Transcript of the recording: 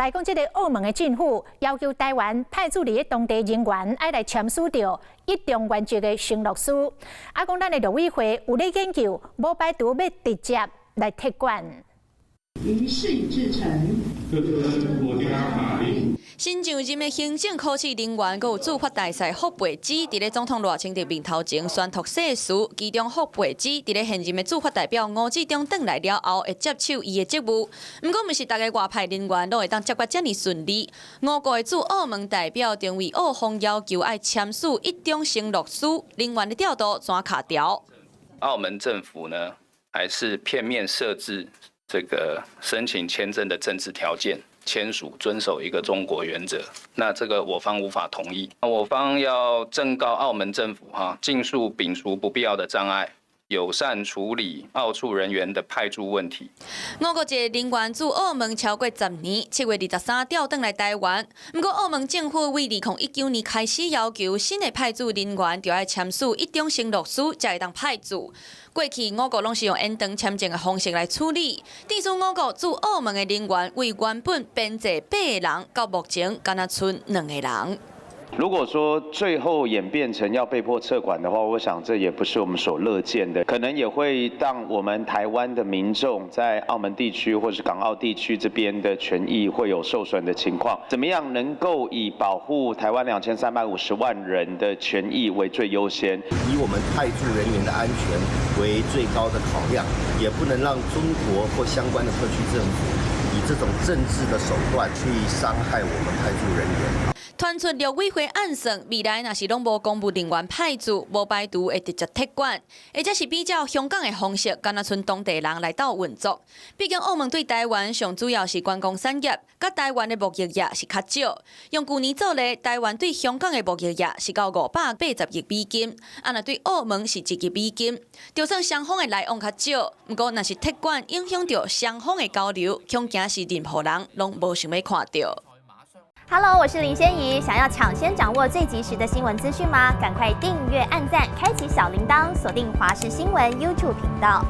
來講，這个澳門的政府要求台灣派駐佇咧當地人員愛來簽署著一中原則的承諾書。啊，講咱的陸委會有咧研究，無排除欲直接來撤館。儀式已製成。新上任的行政考試人員，閣有駐法大使傅培姊，佇咧總統賴清德面頭前宣讀誓詞。其中傅培姊佇咧現任的駐法代表吳志中轉來了後，會接手伊的職務。毋過，毋是逐个外派人員攏會當接甲遮爾順利。吳國的駐澳門代表認為澳方要求愛簽署一中承諾書，人員的調度怎卡條？澳門政府呢，還是片面設置這個申請簽證的政治條件，簽署遵守一個中國原則，那這個我方無法同意。我方要正告澳門政府，哈，盡速摒除不必要的障礙，友善處理澳處人員的派駐問題。吳國一个人員駐澳門超過10年，7月23調轉來台灣。毋過澳門政府對2019年開始要求新的派駐人員著愛簽署一中承諾書，才會當派駐。過去吳國攏是用延長簽證的方式來處理。至此吳國駐澳門的人員對原本編制八个人，到目前干焦賰兩个人。如果說最後演變成要被迫撤館的話，我想這也不是我們所樂見的，可能也會讓我們台灣的民眾在澳門地區或是港澳地區這邊的權益會有受損的情況。怎麼樣能夠以保護台灣2350萬人的權益為最優先？以我們派駐人員的安全為最高的考量，也不能讓中國或相關的特區政府以這種政治的手段去傷害我們派駐人員。傳出陸委會暗算，未來若是攏無公務人員派駐，無排除會直接撤館，或者是比照香港的方式，干焦賰當地人來鬥運作。畢竟澳門對台灣上主要是觀光產業，佮台灣的貿易額是較少。用舊年做例，台灣對香港的貿易額是到580億美金，啊若對澳門是1億美金。就算雙方的來往較少，毋過若是撤館影響著雙方的交流，恐驚是任何人攏無想欲看著。 Hello，我是林仙怡。想要搶先掌握最及時的新聞資訊嗎？趕快訂閱、按讚、開啟小鈴鐺，鎖定華視新聞 YouTube 頻道。